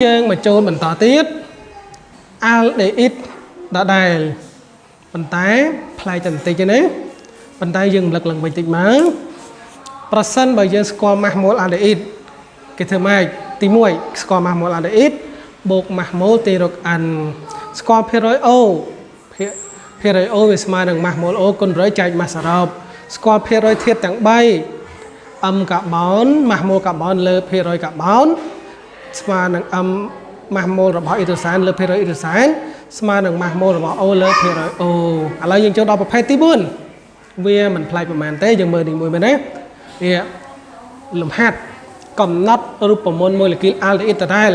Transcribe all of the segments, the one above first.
យើងមកចូលបន្តទៀត អាល់ដេអ៊ីតដដែល ប៉ុន្តែប្លែកតែបន្តិចទេណា ប៉ុន្តែយើងរំលឹកឡើងវិញតិចមក ប្រសិនបើយើងស្គាល់ម៉ាស់ម៉ូលអាល់ដេអ៊ីត គេធ្វើម៉េច? ទី1 ស្គាល់ម៉ាស់ម៉ូលអាល់ដេអ៊ីតបូកម៉ាស់ម៉ូលទីរក N ស្គាល់ភាគរយ O ភាគរយ O វាស្មើនឹងម៉ាស់ម៉ូល O គុណ100ចែកម៉ាស់សរុប ស្គាល់ភាគរយធាតុទាំង3 M កាបូន ម៉ាស់ម៉ូលកាបូនលើភាគរយកាបូន ស្មើនឹង M ម៉ាស់ម៉ូលរបស់អ៊ីដ្រូសែនលើភាគរយអ៊ីដ្រូសែន ស្មើនឹងម៉ាស់ម៉ូលរបស់ O លើភាគរយ O។ ឥឡូវយើងចូលដល់ប្រភេទទី4 វាមិនប្លែកប្រហែលទេ យើងមើលនេះមួយមែនទេ? នេះលំហាត់កំណត់រូបមន្តម៉ូលេគុលអាល់ដេអ៊ីតដដែល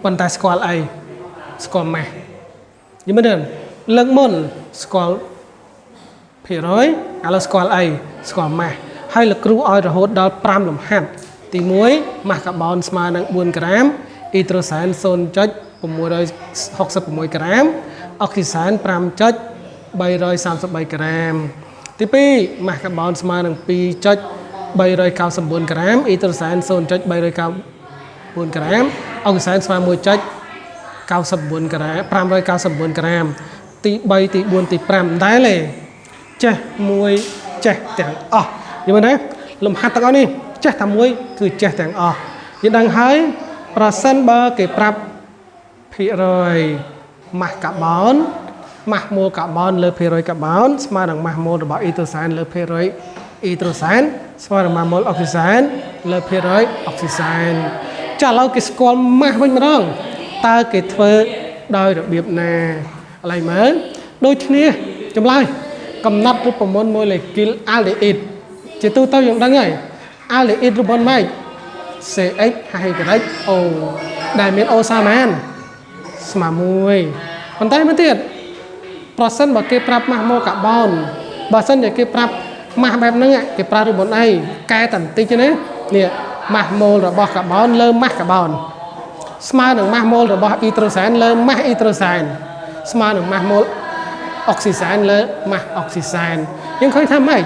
ប៉ុន្តែស្គាល់អី? ស្គាល់ម៉ាស់ យល់មែនទេ? លើកមុនស្គាល់ភាគរយ ឥឡូវស្គាល់អី? ស្គាល់ម៉ាស់ ហើយលោកគ្រូឲ្យរហូតដល់5លំហាត់។ ទី1 ម៉ាស់កាបូនស្មើនឹង4ក្រាម អ៊ីដ្រូសែន0.666ក្រាម អុកស៊ីសែន5.333ក្រាម។ ទី2 ម៉ាស់កាបូនស្មើនឹង2.399ក្រាម អ៊ីដ្រូសែន0.399ក្រាម អុកស៊ីសែនស្មើ1.99ក្រាម599ក្រាម។ ទី3 ទី4ទី5ដែរទេ ចេះមួយចេះទាំងអស់ យល់ទេ? លំហាត់ទាំងអស់នេះចេះតែមួយគឺចេះទាំងអស់ យើងដឹងហើយ។ ប្រសិនបើគេប្រាប់ភាគរយម៉ាស់កាបូន ម៉ាស់ម៉ូលកាបូនលើភាគរយកាបូន ស្មើនឹងម៉ាស់ម៉ូលរបស់អ៊ីដ្រូសែនលើភាគរយអ៊ីដ្រូសែន ស្មើនឹងម៉ាស់ម៉ូលអុកស៊ីសែនលើភាគរយអុកស៊ីសែន ចាឥឡូវគេស្គាល់ម៉ាស់វិញម្ដង តើគេធ្វើដោយរបៀបណា? ឥឡូវមើលដូចគ្នា ចម្លើយកំណត់រូបមន្តម៉ូលេគុលអាល់ដេអ៊ីត ជាទូទៅយើងដឹងហើយ អាល់ដេអ៊ីតរូបមន្តម៉េច? CH H O ដែលមាន O ស្មើប៉ុន្មាន? ស្មើ1។ ប៉ុន្តែមួយទៀត ប្រសិនបើគេប្រាប់ម៉ាស់ម៉ូកាបូន បើសិនជាគេប្រាប់ម៉ាស់បែបហ្នឹង គេប្រើរូបមន្តអី? កែតែបន្តិចណា នេះម៉ាស់ម៉ូលរបស់កាបូនលើម៉ាស់កាបូន ស្មើនឹងម៉ាស់ម៉ូលរបស់អ៊ីដ្រូសែនលើម៉ាស់អ៊ីដ្រូសែន ស្មើនឹងម៉ាស់ម៉ូលអុកស៊ីសែនលើម៉ាស់អុកស៊ីសែន។ យើងឃើញថាម៉េច?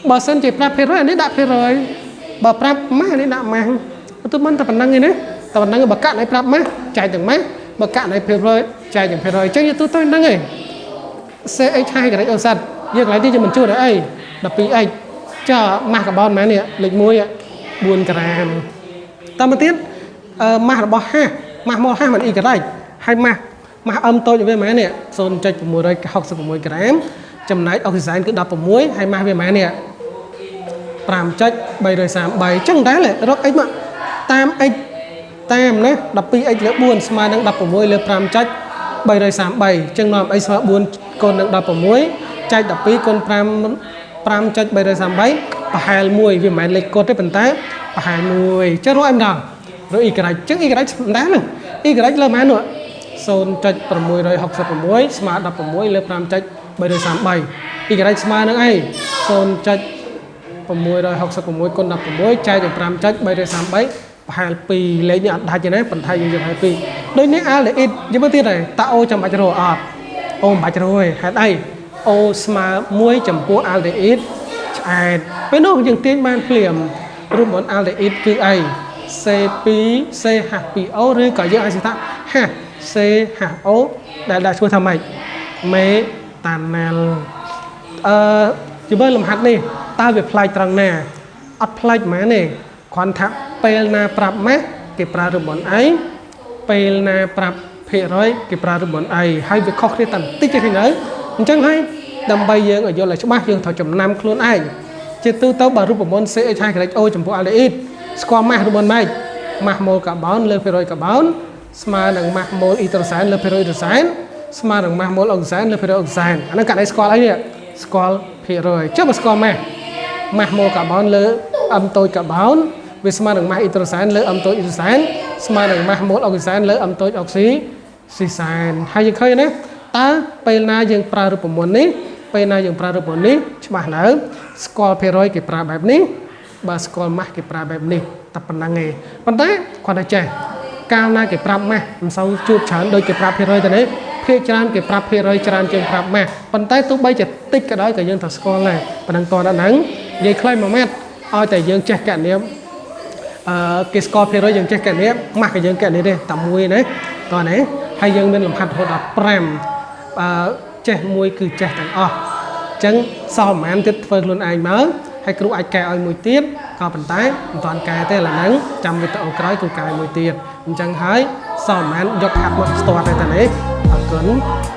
បើសិនជាប្រាប់ភាគរយ អានេះដាក់ភាគរយ បើប្រាប់ម៉ាស់ អានេះដាក់ម៉ាស់ ទោះមិនតែប៉ុណ្្នឹងឯណា តែប៉ុណ្្នឹង។ បើកាក់ណៃប្រាប់ម៉ាស់ ចែកទាំងម៉ាស់ បើកាក់ណៃភាគរយ ចែកទាំងភាគរយ អញ្ចឹងយើងទូទៅហ្នឹងឯង CH ហើយក្រេចអូសាត់ យើងកន្លែងនេះយើងមិនជួតអី 12x ចុះម៉ាស់កាបូនប៉ុន្មាននេះ? លេខ1 4ក្រាម។ តាមមកទៀត ម៉ាស់របស់ហាស់ ម៉ាស់ម៉ូលហាស់មិន y ហើយម៉ាស់ m តូចវាប៉ុន្មាននេះ? 0.666ក្រាម ចំណែកអុកស៊ីសែនគឺ16 ហើយម៉ាស់វាប៉ុន្មាននេះ? 5.333។ អញ្ចឹងដែររក x មកតាម x តាមណា 12x លើ4 ស្មើនឹង16លើ5.333 អញ្ចឹងនាំ x ស្មើ4គុណនឹង16ចែក12គុណ5 5.333 ប្រហែល1 វាមិនមែនលេខគត់ទេ ប៉ុន្តែប្រហែល1 ចុះរកអីម្ដង? រក y អញ្ចឹង y មិនដែរហ្នឹង y លើប៉ុន្មាននោះ? 0.666ស្មើ16លើ5.333 y ស្មើនឹងអី? 0.666គុណ16ចែកនឹង5.333 ប្រហែល2 លេខនេះអត់ដាច់ទេណា ប៉ុន្តែយើងយកប្រហែល2 ដូចនេះអាល់ដេអ៊ីត យើងមើលទៀតហើយ តាអូចាំបាច់រកអត់? អូមិនបាច់រកទេ ហេតុអី? អូស្មើ1ចំពោះអាល់ដេអ៊ីតឆ្អែត ពេលនោះយើងទាញបានភ្លាម រូបមន្តអាល់ដេអ៊ីតគឺអី? C2 CH2O ឬក៏យើងអាចថា H CHO ដែលដាក់ឈ្មោះថាម៉េច? មេតាណាល់។ អឺជំរឿលំហាត់នេះតើវាប្លែកត្រង់ណា? អត់ប្លែកហ្មងទេ គ្រាន់ថាពេលណាប្រាប់ម៉ាស់គេប្រើរូបមន្តអី ពេលណាប្រាប់ភាគរយគេប្រើរូបមន្តអី ហើយវាខុសគ្នាតែបន្តិចទេ ឃើញនៅ? អញ្ចឹងហើយដើម្បីយើងឲ្យយល់ឲ្យច្បាស់ យើងត្រូវចំណាំខ្លួនឯង។ ជាទូទៅបើរូបមន្ត CH O ចំពោះ aldehyde ស្គាល់ម៉ាស់រូបមន្តម៉េច? ម៉ាស់ម៉ូលកាបូនលើភាគរយកាបូន ស្មើនឹងម៉ាស់ម៉ូលអ៊ីដ្រូសែនលើភាគរយអ៊ីដ្រូសែន ស្មើនឹងម៉ាស់ម៉ូលអុកស៊ីសែនលើភាគរយអុកស៊ីសែន។ អាហ្នឹងករណីស្គាល់អីនេះ? ស្គាល់ភាគរយ។ ចុះបើស្គាល់ម៉ាស់ ម៉ាស់ម៉ូលកាបូនលើ m តូចកាបូន វាស្មើនឹងម៉ាស់អ៊ីដ្រូសែនលើ m តូចអ៊ីដ្រូសែន ស្មើនឹងម៉ាស់ម៉ូលអុកស៊ីសែនលើ m តូចអុកស៊ីស៊ីសែន។ ហើយយើងឃើញណា តើពេលណាយើងប្រើរូបមន្តនេះ ពេលណាយើងប្រើរូបមន្តនេះ ច្បាស់នៅ ស្គាល់ភាគរយគេប្រើបែបនេះ បើស្គាល់ម៉ាស់គេប្រើបែបនេះ តែប៉ុណ្្នឹងឯង។ ប៉ុន្តែគាត់តែចេះ កាលណាគេប្រាប់ម៉ាស់មិនសូវជួបច្រើនដូចគេប្រាប់ភាគរយទៅនេះ ភាគច្រើនគេប្រាប់ភាគរយច្រើនជាងប្រាប់ម៉ាស់ ប៉ុន្តែទោះបីជាតិចក៏ដោយ ក៏យើងត្រូវស្គាល់ដែរ ប៉ុណ្ណឹង។ តដល់ហ្នឹងនិយាយខ្លីមួយម៉ាត់ ឲ្យតែយើងចេះកណនា អឺគេស្គាល់ភាគរយយើងចេះកណនីម៉ាស់ក៏យើងកណនីទេតែមួយណាតោះណាហើយយើងមានលំហាត់រហូតដល់5អឺចេះមួយគឺចេះទាំងអស់អញ្ចឹងសល់ប្រហែលទៀតធ្វើខ្លួនឯងមកហើយគ្រូអាចកែឲ្យមួយទៀតក៏ប៉ុន្តែមិនតាន់កែទេឥឡូវហ្នឹងចាំវីដេអូក្រោយគ្រូកែមួយទៀតអញ្ចឹងហើយសល់ប្រហែលយកហាត់មកស្ទាត់ទេតានេះអរគុណ។